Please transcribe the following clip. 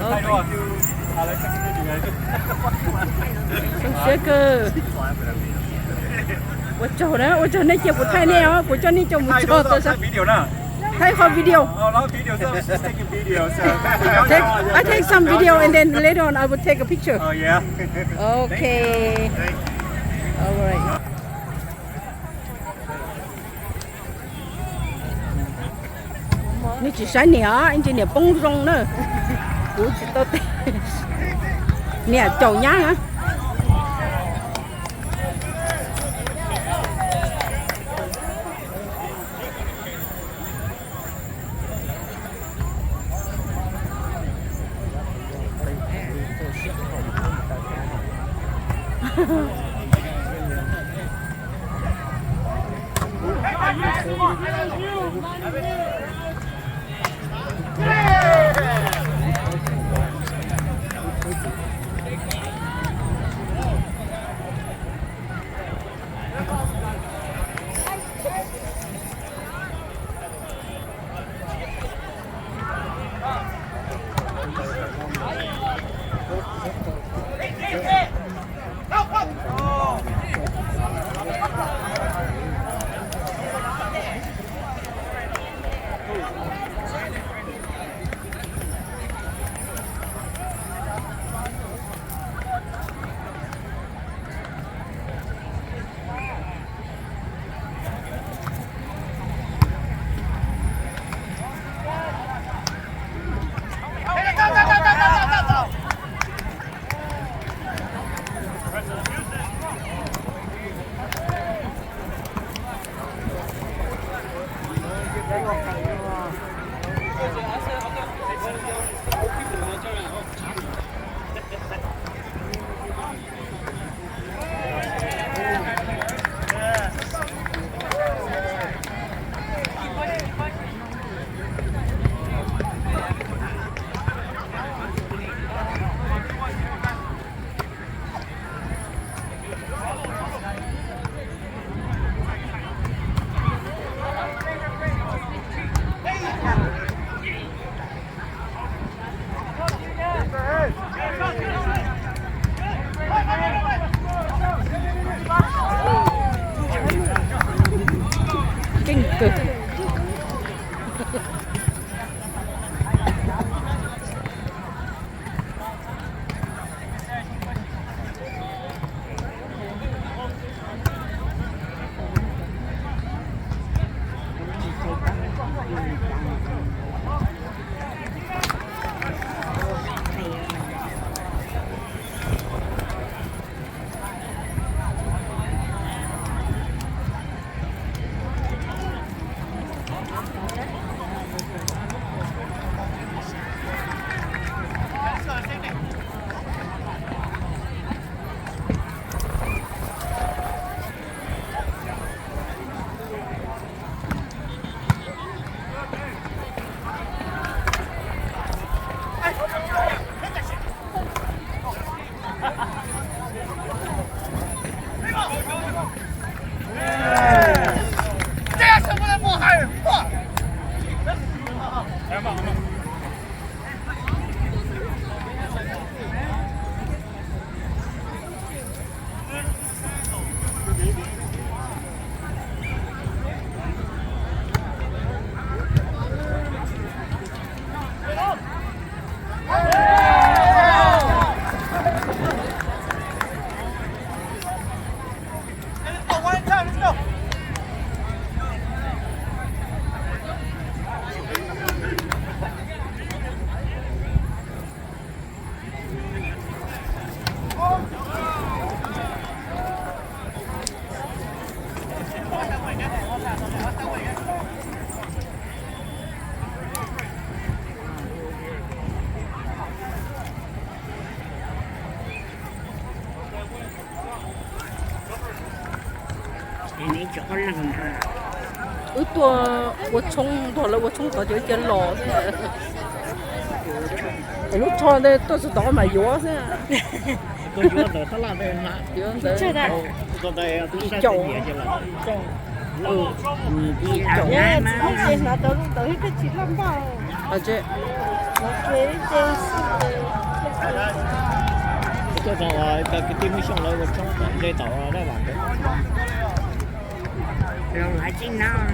Zoo siab kawg. Ua tsaug na, ua tsaug nej cia kuv thaij nej os, kuv coj nej coj mus txog tau sab. Thaij qhov video. Take, I take some video and then later on I will take a picture. Okay. Alright. Nej tsis saib niam, ib ntsis niam poob zoo na. Kuv tsis tau tes. Niam caum nyab na. Keej kawg. Wb tuaj ua tshoob nrog lawv ua tshoob tod ces cia los xwb. Lub tsho ntawd tuaj txog tod mas yuav xwb. Yuav ntawd caum. Caum. Tsis hnav tau lub ntawd thiab twb tsis loj npaj. Tuaj txog uas cov kwv tij Hmoob Xyooj lawv ua tshoob tom ze tom laj vam ntawd. Los hais tseeb na,